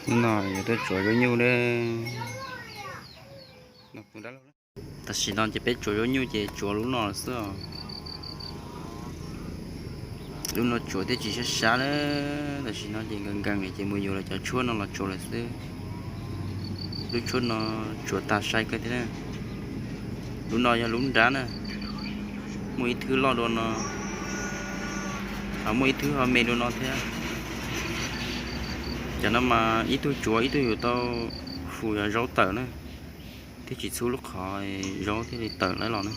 Hnub no yuav tuaj tsuav zaub nyuj na. Tam sim no ces peb tsuav zaub nyuj ces tsuav lub no xwb os. Lub no tsuav thiaj tsis sab sab na. Tam sim no ces nkees nkees ces mus yuav lawv cov tshuaj no los tsuav lawm xwb. Lub tshuaj no tsuav tas sai kawg thiab na. Lub no yog lub nrab na, muaj ib thwb loj dua no, ho muaj ib thwb ho me dua no thiab. Cov no mas ib tug tsuav ib tug yuav tau fu zaub tawm na, thiaj tsis txhub lub qhov zaub thiaj li tawm lawm los na.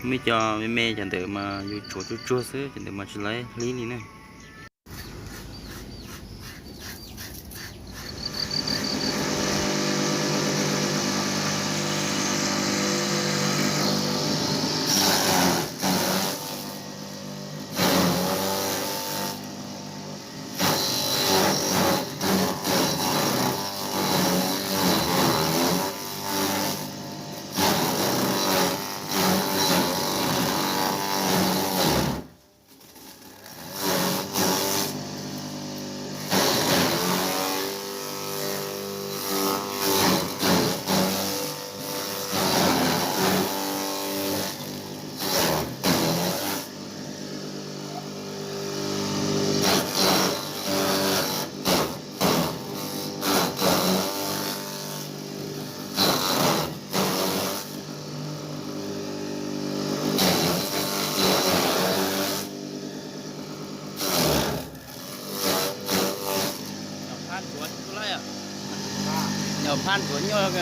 Muaj cov me me cov ntawd mas yus tsuav tsuag tsuag xwb, cov ntawd mas tsis laib hlib li na. Phab ntsuav nyuj.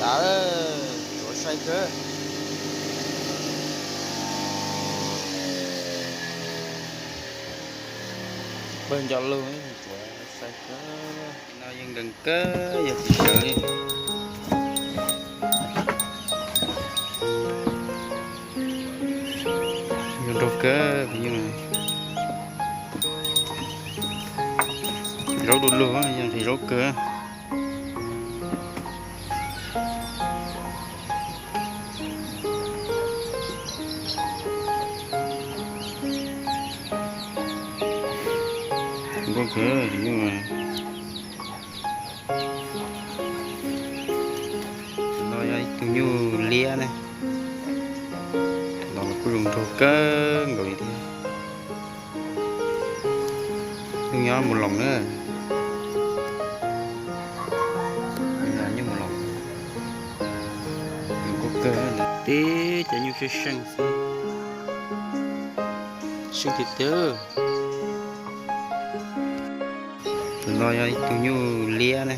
Tau, tsuav sai kawg. Pawg nco lug, tsuav sai kawg. No yeej nkees kawg, yog tsis sawv li. Zoo nraug kawg, zaub du lug, yog ntxhais zaub kawg. Nkauj kawg, no yog ib tug nyuj liab ne, no los kuj zoo nraug kawg nkaus li thiab. Nyuj nyob mus loos na. Nyuj mus loos, zoo nkauj kawg. Tib cov nyuj seej seej xwb, seej tiag tiag. Tus no yog ib tug nyuj liab ne,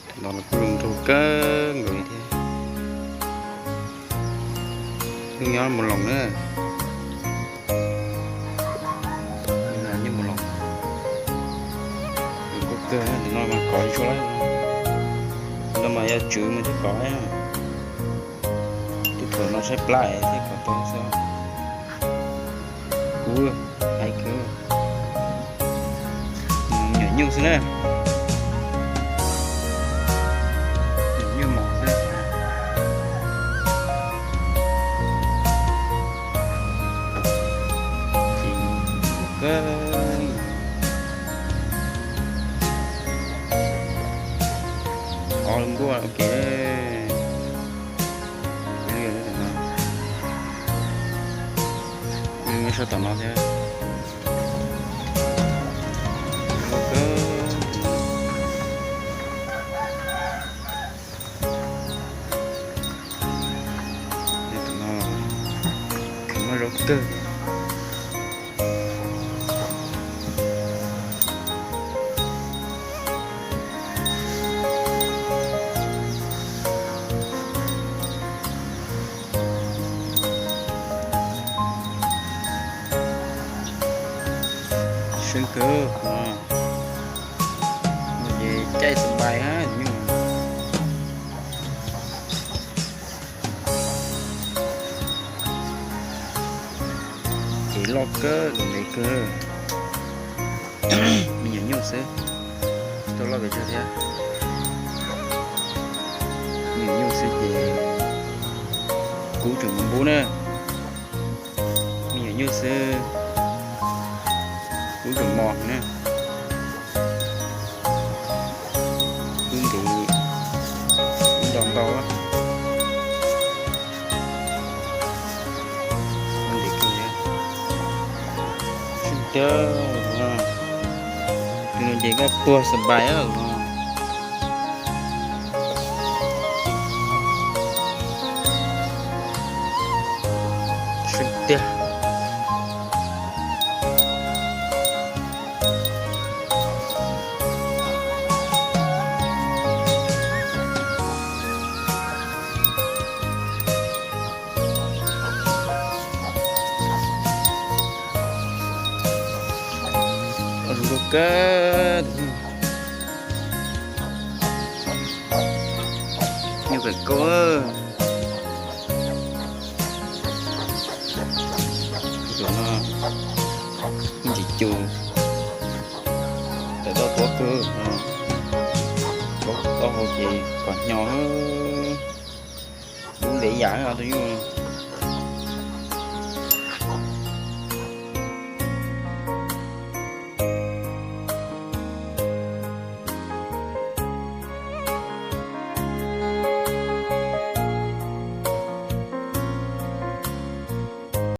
tus no los kuj zoo nraug kawg nkaus li thiab. Nyuj nyob mus loos na. Nyuj mus loos, zoo nkauj kawg. Tus no mas kov tsis tshua lawm, tus no mas yog tswv mas thiaj kov. Tib thaum no tshaib plab thiaj kov tau xwb. Kuv hais kawg, nyuam nyuj xwb na, nyuam nyuj mos xwb. Ces kawg, o nkuaj ua ke. Tom no thiab. Tom no muaj zaub kawg. Seeb kawg, ces caij xab npais nyuj. Ces loj kawg, ntev kawg. Me nyuam nyuj xwb, tau loj pes tsawg thiab. Me nyuam nyuj xwb ces kuv tseem mus npub na. Me nyuam nyuj xwb, kuv tseem mos na. Kuv ntev, kuv nto ntau. Ntev kawg, sib tiag. Tus no ces koj tuag xab npais no. Sib tiag. Zoo nkauj kawg. Nyuj pem koj. Tus no ntsis cus, tawm tau tuav kawg, tuav tau hau ces kom hnyo, lub ntev yam tus nyuj.